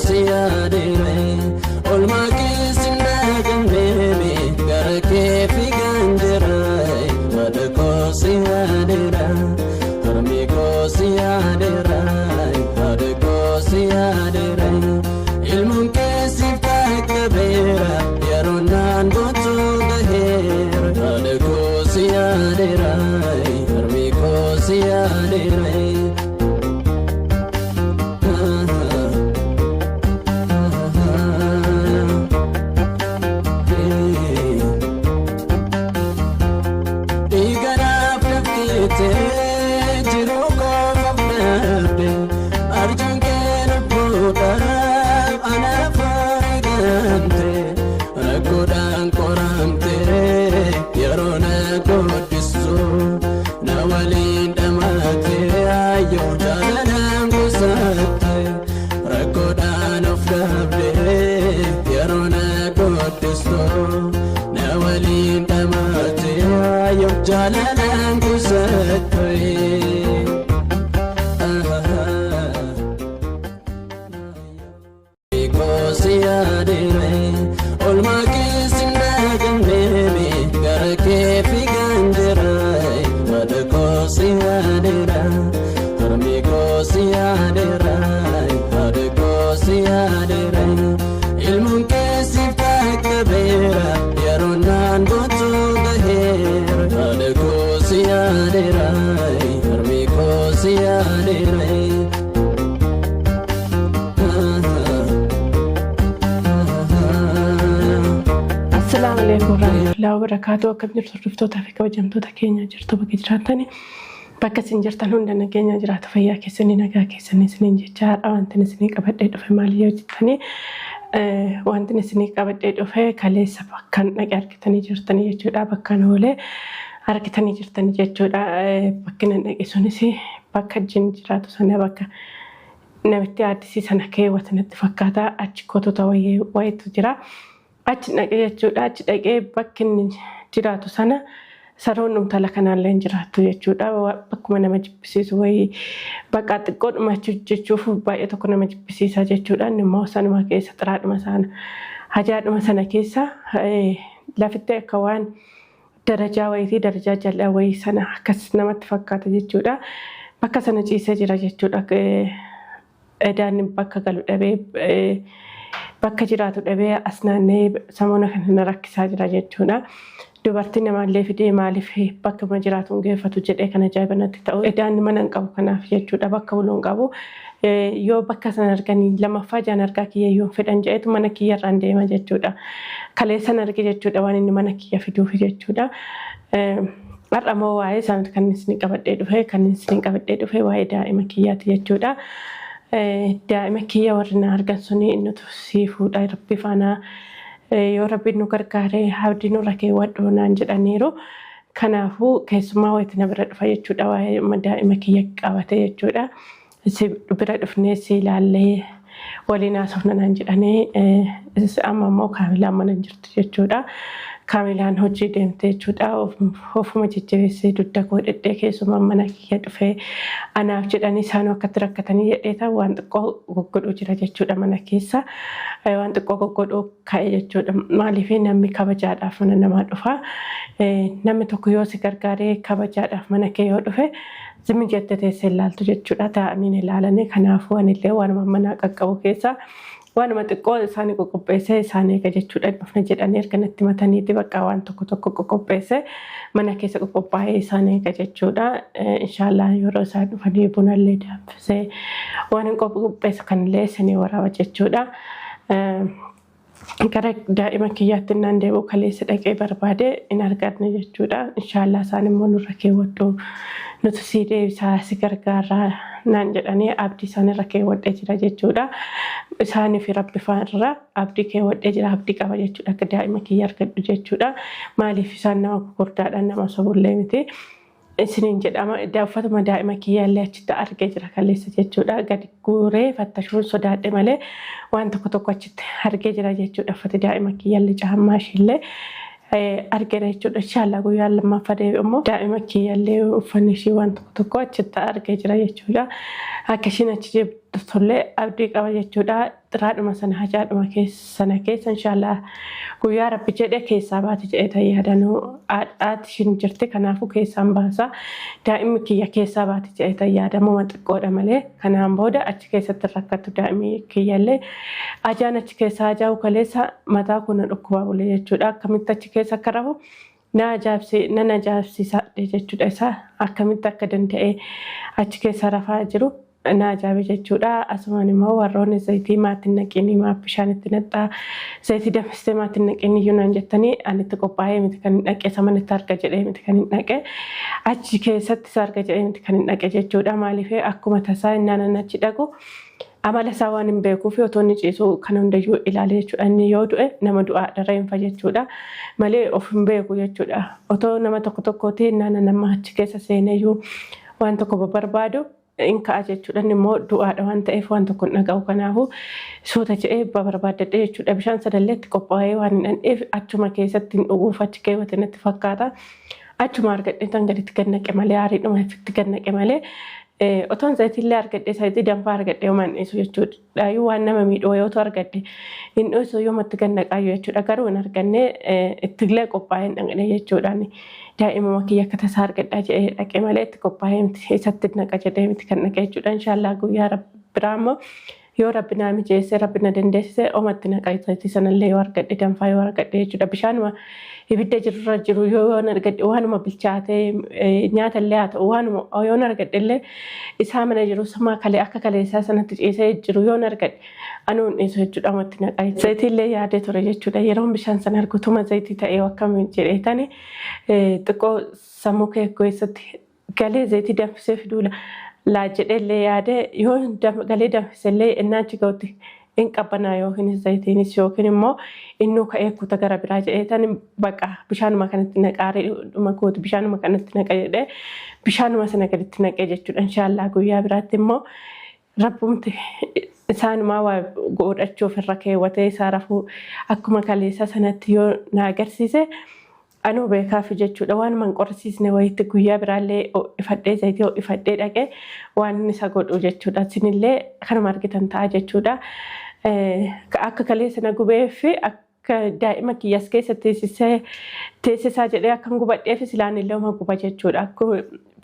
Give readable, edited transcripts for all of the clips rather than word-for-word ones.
si yaadeera, olmaa keessi daganneemi gara kee fiigaan jira. Haadha koo si yaadeera, harmee koo si yaadeera, haadha koo si yaadeera. Ilmoon keessiif qaqqabeera yeroo naan gootuu gaheera. Haadha koo si yaadeera, harmee koo si yaadeera. Dhiiganaaf dafqitee jiruu koof dhabde, arjuun kee lubbuudhaaf anaaf wareegamte. Rakkoodhaan qoramte yeroo na guddistu, na waliin dhamaate ayyoo jaalalaan qusatte. Rakkoodhaan of dhabde yeroo na guddistu, na waliin dhamaate ayyoo jaalalaan qusatte. Koo si yaadeera, olmaa keessi daganneemi gara kee fiigaan jira. Haadha koo si yaadeera, harmee koo si yaadeera, haadha koo si yaadeera. Ilmoon keessiif qaqqabeera yeroo naan gootuu gaheera. Haadha koo si yaadeera, harmee koo si yaadeera. Assalaamu alaikum warahmatullahi wabarakaatuh. Akkam jirtu, hordoftootaa fi kabajamtoota keenya? Jirtu bakka jiraatani, bakka isin jirtan hunda nageenya jiraatu, fayyaa keessanii, nagaa keessanii isiniin jecha. Har'a wanti isinii qabadhee dhufe maali yoo jettanii, wanti isinii qabadhee dhufe kaleessa bakkan dhaqe argitanii jirtanii jechuudha. Bakkan oolee argitanii jirtanii jechuudha. Bakki nan dhaqe sunis bakka jin jiraatu sana, bakka namitti aaddisii sana keewwate natti fakkaata. Achi kotota wayiitu jira. Achi dhaqee jechuudha. Achi dhaqee bakki inni jiraatu sana saroon intala kanaallee hin jiraattu jechuudha. Bakkuma nama jibbisiisu wayii, bakka xiqqoodhuma jechuuf baay'ee tokko nama jibbisiisa jechuudha. Inni immoo sanuma keessa, xiraadhuma sana, hajaadhuma sana keessa lafitti akka waan darajaa wayiitii, darajaa jal'aa wayii sana akkas namatti fakkaata jechuudha. Bakka sana ciisee jira jechuudha. Edaan bakka galu dhabee, bakka jiraatu dhabee as naanna'ee samoona kana na rakkisaa jira jechuudha. Dubartiin namaallee fidee maaliif bakka jiraatu hin geeffatu jedhee kan ajaa'iba natti ta'u. Edaan mana hin qabu kanaaf jechuudha, bakka buluu hin qabu. Yoo bakka sana arganii lammaffaa jaan argaa kiyya yoo fedhan jedhetu mana kiyya irraan deema jechuudha. Kaleessan arge jechuudha waan inni mana kiyya fiduuf jechuudha. Har'a immoo waa'ee isaan kan isin qabadhee dhufe waa'ee daa'ima kiyyaati jechuudha. Daa'ima kiyya warri na argan suni innitu sii fuudha, rabbi faana yoo rabbi nu gargaaree abdii nurra keewwadhu naan jedhaniiru. Kanaafuu keessumaa wayitti na bira dhufa jechuudha, waa'ee daa'ima kiyya qabate jechuudha. Si bira dhufnee si ilaallee waliin haasofna naan jedhanii, amma immoo Kaamilaan mana hin jirtu jechuudha. Kaamilaan hojii deemte jechuudha. Ofuma jajjabeessee dugda koo dhedhee keessumaa mana kiyya dhufee anaaf jedhanii isaanuu akkatti rakkatanii jedhee waan xiqqoo goggodhuu jira jechuudha mana keessa. Waan xiqqoo goggodhuu ka'e jechuudha. Maaliif, namni kabajaadhaaf mana namaa dhufa. Namni tokko yoo si gargaaree kabajaadhaaf mana kee yoo dhufe, zimmi jettee teessee ilaaltu jechuudha. Taa'anii ilaalanii. Kanaafuu anillee waanuma manaa qaqqabu keessa waanuma xiqqoo isaanii qoqopheessee isaan eega jechuudha. Dhufna jedhanii erga natti mataniiti bakka waan tokko tokko qoqopheessee mana keessa qoqophaa'ee isaan eega jechuudha. Inshaallah yeroo isaan dhufanii bunallee danfisee waan hin qopheessu kanillee isinii waraaba jechuudha. Gara daa'ima kiyyaatti innaan deebi'u, kaleessa dhaqee barbaade hin arganne jechuudha. Inshaallah isaan immoo nurra keewwadhu, nuti sii deebisaa, si gargaaraa naan jedhanii abdii isaan irra keewwadhee jira jechuudha. Isaanii fi rabbi irra abdii keewwadhee jira, abdii qaba jechuudha, akka daa'ima kiyya argadhu jechuudha. Maaliif, isaan nama gurguddaadhaan, nama sobullee miti. Isiniin jedhama, uffatuma daa'ima kiyyaallee achitti argee jira kaleessa jechuudha. Gadi guuree fattashuun sodaadhe malee waan tokko tokko achitti argee jira jechuudha. Uffati daa'ima kiyyaallee, caammaa ishiillee argeera jechuudha. Inshaallah guyyaan lammaffaa deebi'u immoo daa'ima kiyyaallee uffanni ishii waan tokko tokko achitti argee jira jechuudha. Akka ishiin achi tollee abdii qaba jechuudha. Xiraadhuma sana hacaadhuma sana keessa inshaallah guyyaa Rabbi jedhe keessaa baate jedhee ta'e yaadanuu haadhaati ishiin jirti, kanaafuu keessaan baasa. Daa'imni kiyya keessaa baate jedhee ta'e yaadamuma xiqqoodha malee kanaan booda achi keessatti rakkattu daa'imni kiyyallee. Ajaan achi keessaa ajaa'u kaleessa mataa kun dhukkubaa bulee jechuudha. Akkamitti achi keessa akka rafu na ajaa'ibsi nan ajaa'ibsiisa jechuudha. Isaa akkamitti akka danda'e achi keessa rafaa jiru na ajaa'ibe jechuudha. Asumaan immoo warroonni zayitii maatiin naqinii, maaf bishaan itti naqxaa, zayitii danfistee maatiin naqinii iyyuu naan jettanii, ani itti qophaa'ee miti kan hin dhaqe, isa manatti arga jedhee miti kan hin dhaqe, achi keessatti isa arga jedhee miti kan hin dhaqe jechuudha. Maaliif, akkuma tasaa innaan achi dhaqu amala isaa waan hin beekuuf otoo inni ciisu kana hundayyuu ilaale jechuudha. Inni yoo du'e nama du'aadha reenfa jechuudha malee of hin beeku jechuudha. Otoo nama tokko tokkooti innaan nama achi keessa seeneyyuu waan tokko barbaadu in ka'a jechuudha. Inni immoo du'aadha waan ta'eef waan tokko hin dhaga'u. Kanaafuu suuta jedhee barbaaddadhe jechuudha. Bishaan sanallee itti qophaa'ee waan hin dhandheef achuma keessatti hin dhuguuf achi keewwate natti fakkaata. Achuma argadhee tan gaditti gad naqe malee, aariidhuma itti gad naqe malee, otoon zayitiillee argadhee, zayitii danfaa argadhee homaan dhiisu jechuudha. Waan nama miidhuu yoo argadhe hin dhiisu, yoomatti gad naqaayyuu jechuudha. Garuu hin arganne, ittillee qophaa'ee hin dhaqne jechuudhaan. Daa'imuma kiyya akka tasaa argadhaa jedhee dhaqe malee itti qophaa'ee miti, isatti naqa jedhee miti kan dhaqe jechuudha. Inshaallah guyyaa biraa immoo yoo Rabbi naa mijeesse, Rabbi na dandeessise, omatti naqa, zayitii sanallee yoo argadhe, danfaa yoo argadhe jechuudha. Bishaanuma ibidda jirurra jiru yoo argadhe, waanuma bilchaatee nyaata illee haa ta'u, waanuma yoo argadhe illee, isaa mana jiru sama kalee akka kaleessaa sanatti ciisee jiru yoo argadhe, anuun dhiisu jechuudha, omatti naqa. Zayitii illee yaadee ture jechuudha. Yeroon bishaan sana argutuma zayitii ta'ee akkam jedheetani xiqqoo sammuu kee keessatti galee zayitii danfisee fiduu laa jedhee illee yaade. Yoo galee danfise illee innaan achi ga'utti hin qabbanaa yookiin zayitiinis yookiin immoo innuu ka'ee kuta gara biraa jedheetan, baqa bishaanuma kanatti naqaaree dhuma kooti, bishaanuma kanatti naqa jedhee bishaanuma sana gaditti naqee jechuudha. Inshaallah guyyaa biraatti immoo Rabbumti isaanumaa waa godhachuuf irra keewwatee isaa rafuu akkuma kaleessa sanatti yoo na agarsiise, anuu beekaafi jechuudha. Waan man qorrisiisne wayitti guyyaa biraallee ho'ifadhee, zayitii ho'ifadhee dhaqee waan inni isa godhu jechuudha. Isinillee kanuma argitan ta'a jechuudha. Akka kaleessa na gubee fi akka daa'ima kiyyas keessa teessisaa jedhee akkan gubadheef silaan illee uma guba jechuudha. Akka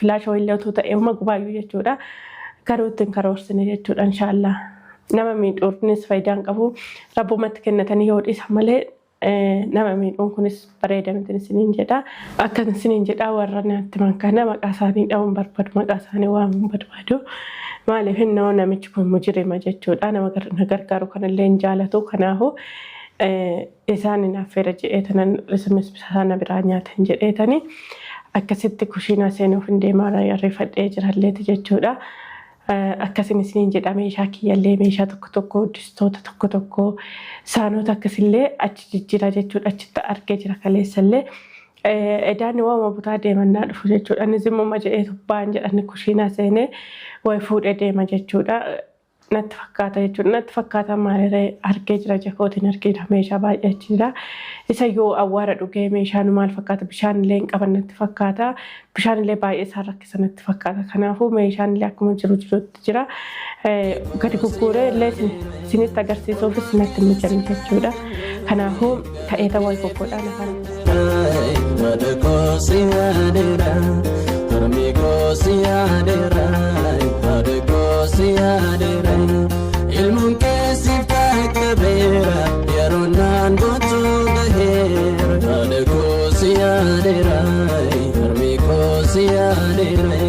filaasha wayillee otoo ta'e uma gubaayyuu jechuudha. Garuu ittiin karoorsine jechuudha inshaallah. Nama miidhuunis faayidaan qabu. Rabbumatti kennatanii yoo dhiisan malee nama miidhuun kunis bareeda miti isiniin jedha. Akka isiniin jedha, warra natti himan kana maqaa isaanii dha'uun barbaadu, maqaa isaanii waamuun barbaadu. Maaliif, innoo namichi kun mujrima jechuudha. Nama na gargaaru kanallee hin jaalatu. Kanaafuu isaan hin affeera jedheetanan sana biraa nyaatan jedheetani akkasitti kushiinaa seenuuf hin deemaa ariifadhee jiralleeti jechuudha. Akkasin isiniin jedha, meeshaa kiyyallee, meeshaa tokko tokko, distoota tokko tokko, saanota akkasillee achi jijjiira jechuudha. Achitti argee jira kaleessallee. Edaan waama butaa deemannaa dhufu jechuudha. Inni zimmuma jedhee tubbaan jedhani kushiinaa seenee wayi fuudhee deema jechuudha. Natti fakkaata jechuudha. Natti fakkaata maaliree, argee jira, jakootiin argee meeshaa baay'ee achi jira. Isa yoo awwaara dhugee meeshaan maal fakkaata, bishaan illee hin qaban natti fakkaata. Bishaan illee baay'ee isaan rakkisa natti fakkaata. Kanaafuu meeshaan illee akkuma jiru jirutti jira. Gadi gugguuree illee isinitti agarsiisuufis natti hin mijanne jechuudha. Kanaafuu ta'eeta wal goggodhaan afaan. Haadha koo si yaadeera, harmee koo si yaadeera, haadha koo si yaadeera. Ilmoon keessiif qaqqabeera, yeroo naan gootu gaheera. Haadha koo si yaadeera, harmee koo si yaadeera.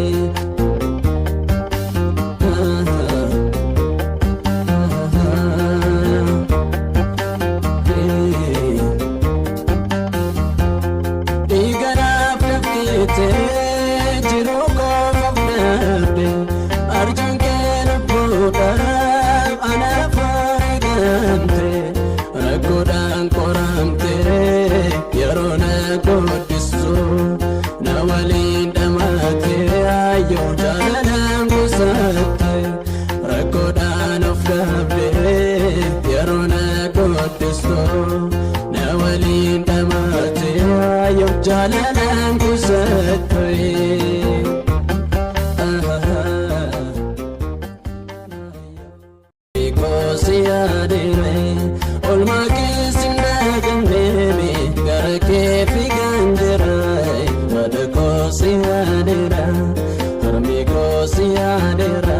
Dhiiganaaf lafteetee jiruu koof darbe, arjuun kee lubbuudhaaf anaaf. yaadeera, olmaa keessi ndaagamneemi gara kee fiigaan jira. Haadha koo si yaadeera, harmee koo si yaadeera,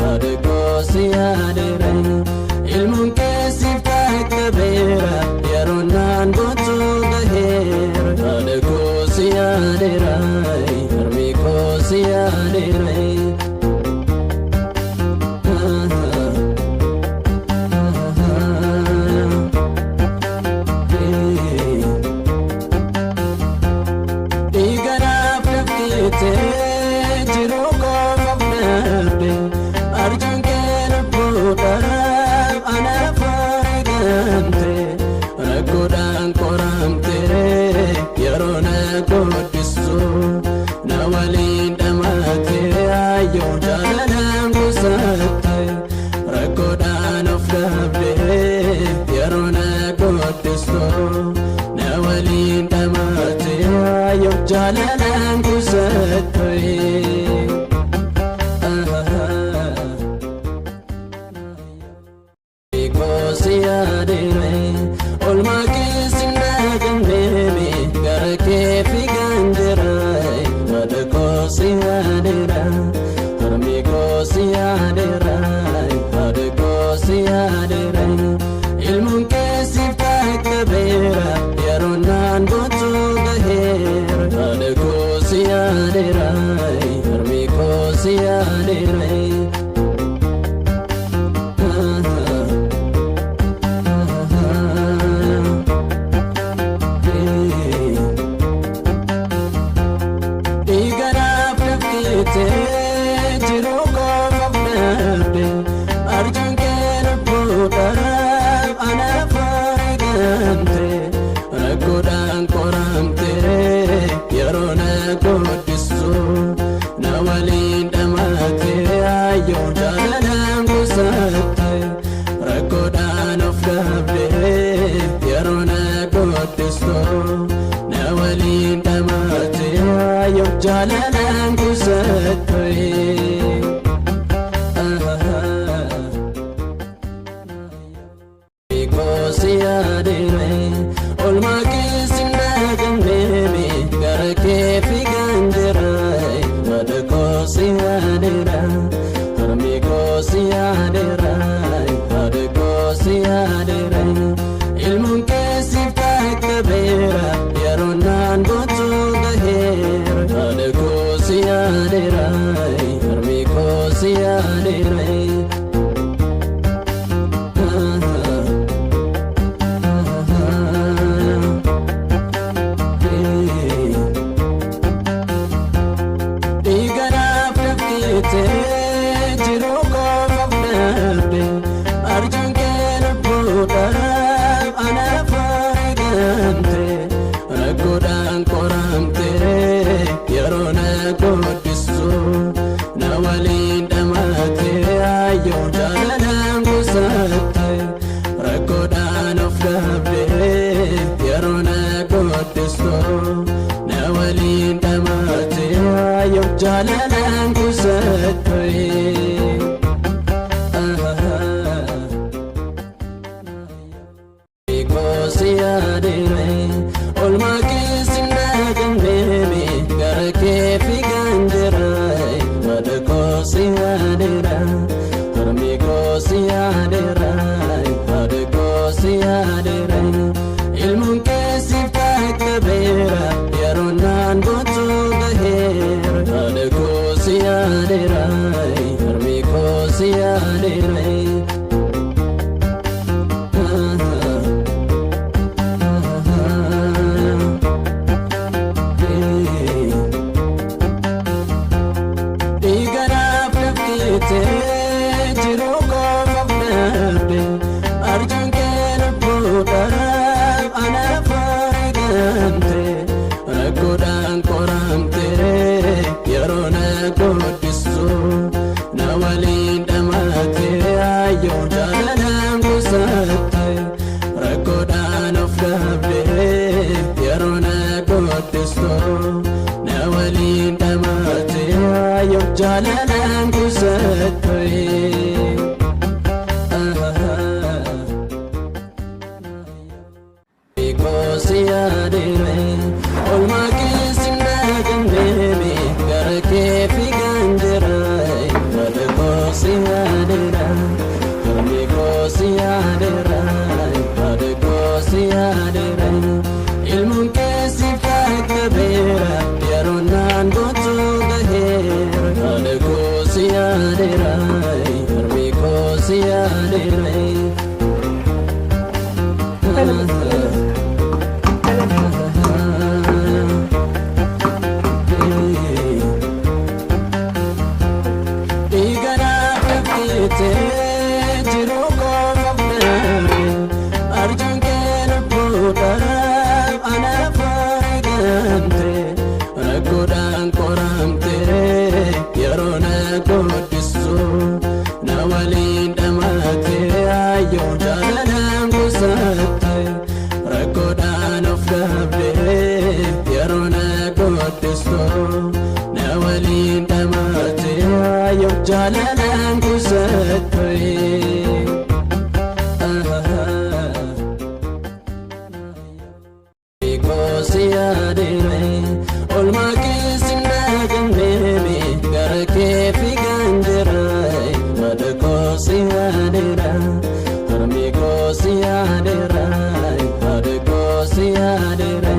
haadha koo si yaadeera. Ilmoon keessiif qaqqabeera yeroo naan gootu gaheera. Haadha koo si yaadeera, harmee koo si yaadeera. Dhiiganaaf lafteetee jiruu koofaaf dhabde, arjun kee lubbuudhaaf anaaf wareegamte. Rakkoodhaan qoramte yeroo na guddistu, na waliin dhamaate ayyoo jaalalaan kuusatte. Rakkoodhaan of dhabde yeroo na guddistu, na waliin dhamaate ayyoo jaalalaan kuusatte. Koosi yaadeera, olmaa keessi ndaagamneemi gara kee fiigaan jira. Haadha koosi yaadeera, harmee koosi yaadeera, haadha koosi yaadeera. Ilmoon keessiif qaqqabeera yeroo naan gootu gaheera. Haadha koosi yaadeera, harmee koosi yaadeera. Dhiiganaaf lafteetee jiruu koofaaf dhabde, arjun kee lubbuudhaaf anaaf wareegamte. Rakkoodhaan qoramte yeroo na guddistu, na waliin dhamaate ayyoo jaalalaan kuusatte. Rakkoodhaan of dhabde yeroo na guddistu, na waliin dhamaate ayyoo jaalalaan kuusatte. Koosi yaadeera, olmaa keessi ndaagamneemi gara kee fiigaan jira. Haadha koosi yaadeera, harmee koosi yaadeera, haadha koosi yaadeera. Ilmoon keessiif qaqqabeera yeroo naan gootu gaheera. Haadha koosi yaadeera, harmee koosi yaadeera. Dhiiganaaf lafteetee jiruu koofaaf dhabde, arjun kee lubbuudhaaf koo si yaadeera, haadha koo si yaadeera. Ilmoon keessi fakkabeera yeroo naan gootu gaheera. Haadha koo si yaadeera, harmi koo si yaadeera. Dhiiganaaf lafteetee jiruu koof darbe, arjun kee lubbuudhaaf anaaf argamte, rakkoodhaan qoramte yeroo na guddisu na waliin dhamaate ayyoo jaalalaan kuusatte, rakkoodhaan of dhabde yeroo na guddistu na waliin dhamaate ayyoo jaalalaan kuusatte. Koo si yaadeera, olmaa keessi nagamneeme gara kee fiigan jira. Haadha koo si yaadeera, harmi koo si yaadeera, haadha koo si yaadeera.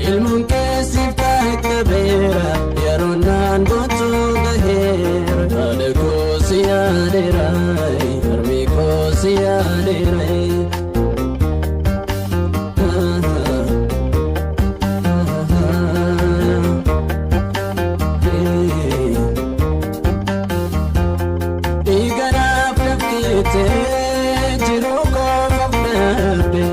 Ilmoon keessiif kakkabeera yeroo naan gootu gaheera. Haadha koo si yaadeera, harmi koo si yaadeera. Dhiiganaaf lafteetee jiruu koof of darbe,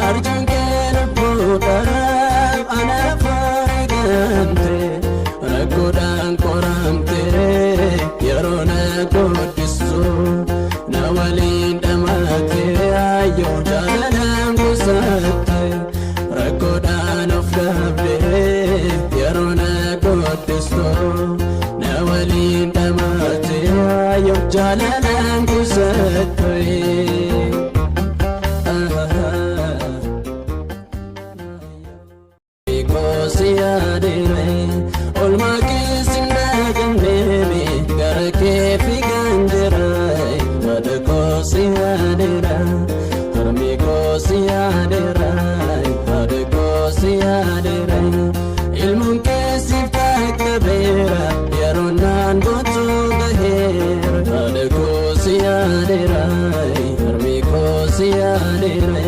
arjun kee lubbuudhaaf anaaf argamte, rakkoodhaan qoramte yeroo na guddisu na waliin dhamaate ayyoo jaalalaan kuusatte, rakkoodhaan of dhabde yeroo na guddistu na waliin dhamaate ayyoo jaalalaan kuusatte. Koo si yaadeera, olmaa keessi nagamneeme gara kee fiigan jira. Haadha koo si yaadeera, harmi koo si yaadeera, haadha koo si yaadeera. Ilmoon keessiif kakkabeera yeroo naan gootu gaheera. Haadha koo si yaadeera, harmi koo si yaadeera.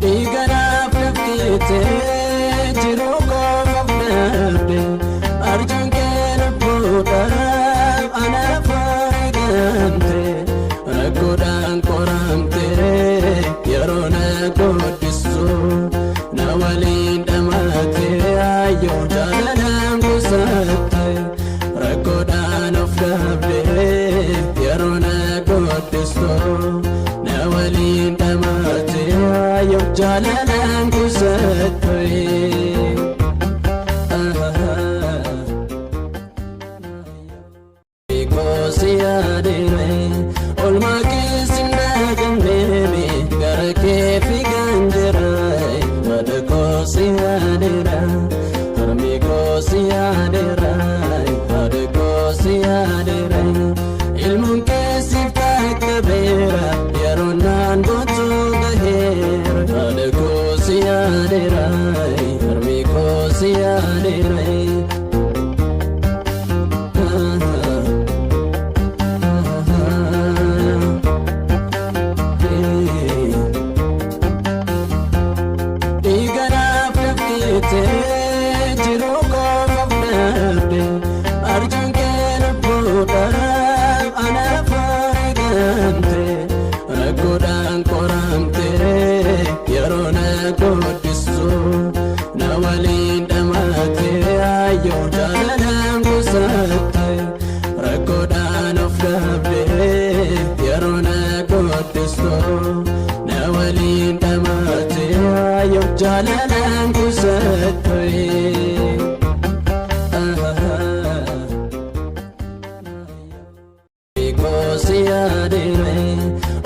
Dhiiganaaf lafteetee jiruu koof of darbe, arjun kee lubbuudhaaf anaaf argamte, rakkoodhaan qoramte yeroo na guddisu na waliin dhamaate ayyoo jaalalaan kuusatte, rakkoodhaan of dhabde yeroo na guddistu na waliin dhamaate ayyoo jaalalaan kuusatte. Koo si yaadeera, olmaa keessi nagamneeme gara kee fiigan jira. Haadha koo si yaadeera, harmi koo si yaadeera, haadha koo si yaadeera. Ilmoon keessiif kakkabeera yeroo naan gootu gaheera. Haadha koo si yaadeera, harmi koo si yaadeera. Dhiiganaaf lafteetee jiruu koof of darbe, arjun kee lubbuudhaaf anaaf argamte, rakkoodhaan qoramte yeroo na guddisu na waliin dhamaate ayyoo jaalalaan kuusatte, rakkoodhaan of dhabde yeroo na guddistu na waliin dhamaate ayyoo jaalalaan kuusatte. Koo si yaadeera,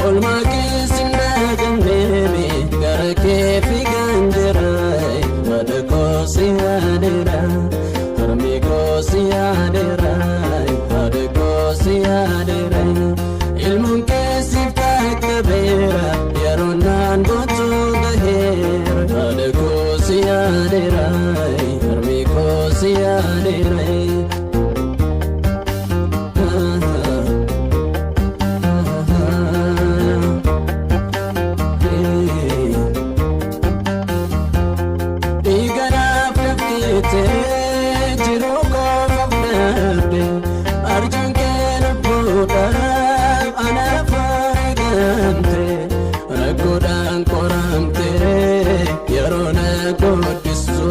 olmaa keessi nagamneeme gara kee fiigan jira. keettee jiruu koof of dhabde arjuun kee lubbuudhaaf anaaf wareegamte rakkoodhaan qoramte yeroo na guddisu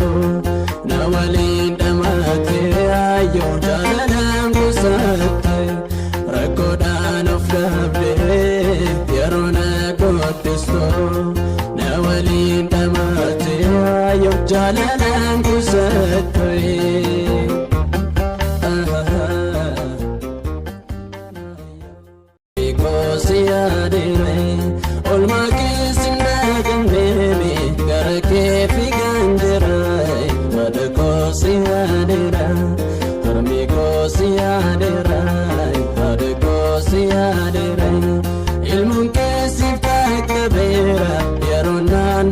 na waliin dhamaate ayyoo jaalalaan kuusatte rakkoodhaan of dhabde yeroo na guddisu na waliin dhamaate ayyoo jaalalaan kuusatte. Kosi yaadere olmaa keessi ndaganneeme gara kee fiigan jira mata kosi yaadera harmi kosi yaadera haadha kosi yaadera ilmuun keessiif qaqqabeera yeroo naan.